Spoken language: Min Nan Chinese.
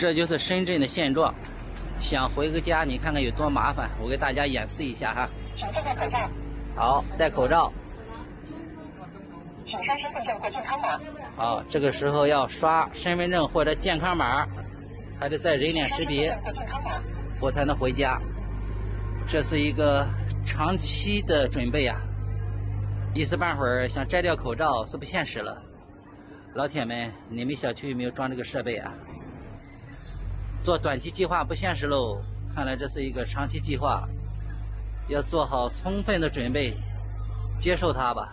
這就是深圳的現狀。想回個家，你看看有多麻煩。我給大家演示一下哈。請戴上口罩。好，戴口罩。請刷身份證或健康碼。好，這個時候要刷身份證或者健康碼，還得再人臉識別，我才能回家。這是一個長期的準備啊！一時半會兒想摘掉口罩是不現實了。老鐵們，你們小區有沒有裝這個設備啊？做短期計劃不現實嘍，看來這是一個長期計劃，要做好充分的準備，接受它吧。